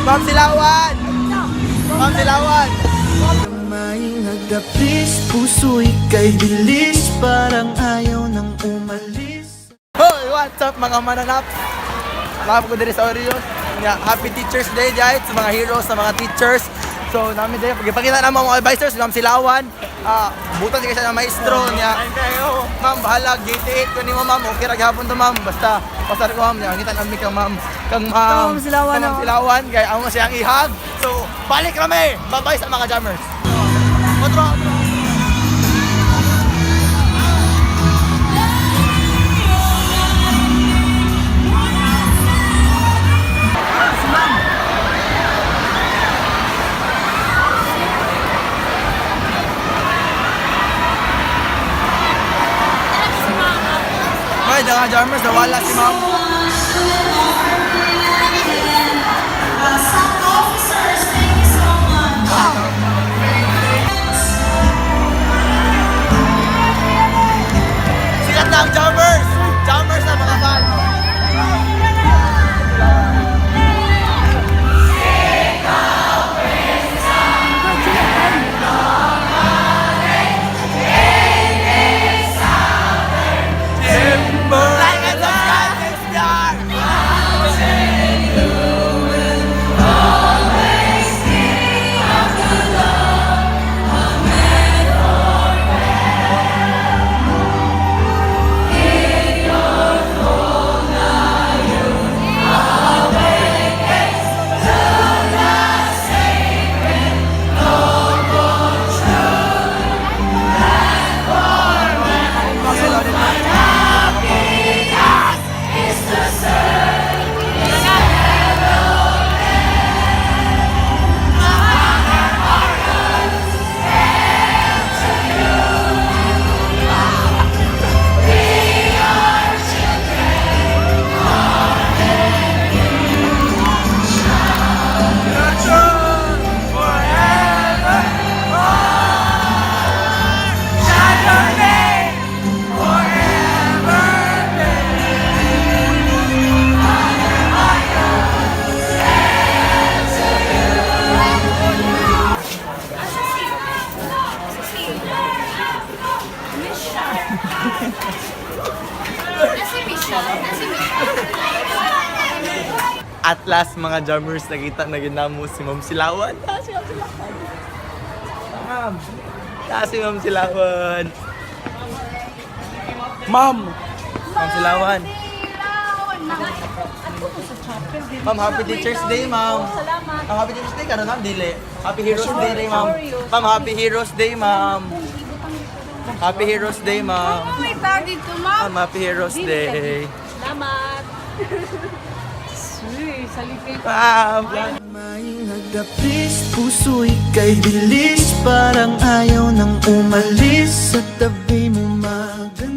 Ma'am Silawan! Ma'am Silawan! May nagdapis, puso'y kay bilis. Parang ayaw nang umalis. Hoy, what's up, mga mananap? Mga ko diri sa Oreos. Nga, happy Teachers Day guys, sa mga heroes, sa mga teachers. So, namin diri pagipakita na mga advisors, Ma'am Silawan. Ah, butan siya siya ng maestro niya. Ma'am, bahala GT8 ko nimo, ma'am. Okay ra gihapon to, ma'am. Basta basta ko, ma'am, niya ngitan ami kang ma'am. Kang ma'am. Ma'am Silawan, Kang Ma'am oh. Silawan kay amo siyang ihag. So, balik kami. Bye-bye sa mga jammers. Otro, otro. Ay, mga jammers, nawala si ma'am. Some officers, thank you so much. Sikat na ang jammers! Jammers na mga fan! Like and subscribe to SBR! At last, mga jammers, nakita na ginamo si Ma'am Silawan. Ah, si Ma'am Silawan. Ma'am. Ah, si Ma'am Silawan. Ma'am. Ma'am Silawan. Ma'am, happy Teacher's Day, ma'am. Salamat. Ma'am, happy Teacher's Day ka na, ma'am. Dili. Happy Heroes Day, rin, ma'am. Ma'am, happy Heroes Day, ma'am. Happy Heroes Day, ma'am. May tao dito, ma'am. Ma'am, happy Heroes Day. Salamat. Sweet, salikay. Ma'am. May nagdapis, puso'y kay bilis. Parang ayaw nang umalis. Sa tabi mo maganda.